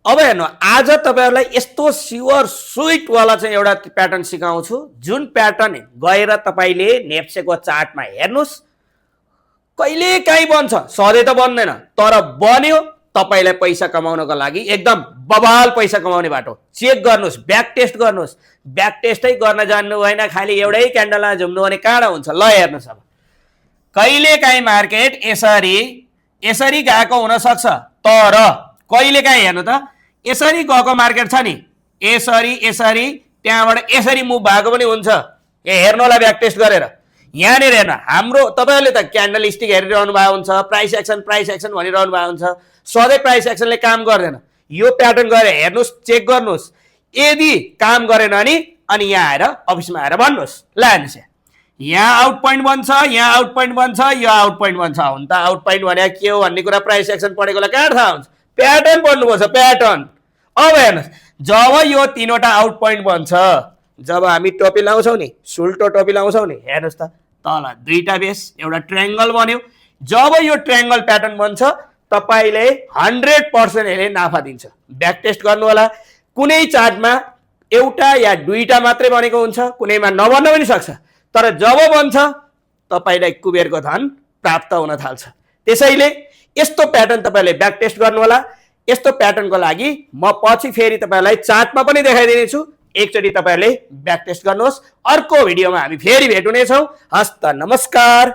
अब हेर्नु आज तपाईहरुलाई यस्तो स्योर स्वीट वाला चाहिँ एउटा प्याटर्न सिकाउँछु जुन प्याटर्न गएर तपाईले नेप्सेको चार्टमा हेर्नुस् कहिले काहीँ बन्छ सधैँ त बन्दैन तर बन्यो तपाईलाई पैसा कमाउनको लागि एकदम बबाल पैसा कमाउने बाटो चेक गर्नुस् ब्याक टेस्ट गर्नुस् ब्याक टेस्टै गर्न जान्नु भएन खाली एउटै क्यान्डलमा झुम्नु भने काँडा हुन्छ ल हेर्नुस् अब कहिले काहीँ मार्केट यसरी यसरी गएको हुन सक्छ तर कहिले काहीँ हेर्नु त यसरी गएको मार्केट छ नि यसरी यसरी त्यहाँबाट यसरी मुभ भएको पनि हुन्छ ए हेर्नु होला ब्याक टेस्ट गरेर यहाँनिर हेर्नु हाम्रो तपाईहरुले त क्यान्डल स्टिक हेरिरहनु भएको हुन्छ प्राइस एक्सन भनिरहनु भएको हुन्छ सधैँ प्राइस एक्सनले काम गर्दैन यो प्याटर्न गएर हेर्नुस् चेक गर्नुस् यदि काम गरेन अनि यहाँ आएर अफिसमा आएर भन्नुस् ल हेर्नुस् यहाँ आउट पोइन्ट बन्छ यहाँ आउट पोइन्ट बन्छ यो आउट पोइन्ट बन्छ हुन त आउट पोइन्ट भने के हो भन्ने कुरा प्राइस एक्सन पढेकोलाई कहाँ थाहा हुन्छ प्याटर्न पढ्नुपर्छ प्याटर्न अब हेर्नुहोस् जब यो तीनवटा आउट पोइन्ट बन्छ जब हामी टोपी लाउँछौँ नि सुल्टो टोपी लाउँछौँ नि हेर्नुहोस् त तल दुईटा बेस एउटा ट्रायंगल बन्यो जब यो ट्रायंगल प्याटर्न बन्छ तपाईले 100% यसले नाफा दिन्छ ब्याक टेस्ट गर्नु होला कुनै चार्टमा एउटा या दुईटा मात्रै बनेको हुन्छ कुनैमा नबन्न पनि सक्छ तर जब बन्छ तपाईलाई कुबेरको धन प्राप्त हुन थाल्छ त्यसैले यस्तो प्याटर्न तपाईले ब्याक टेस्ट गर्नु होला यस्तो प्याटर्नको लागि म पछि फेरि तपाईलाई चार्टमा पनि देखाइदिने छु एकचोटी तपाईले ब्याक टेस्ट गर्नुहोस् अर्को भिडियोमा हामी फेरि भेट हुनेछौं हस्त नमस्कार।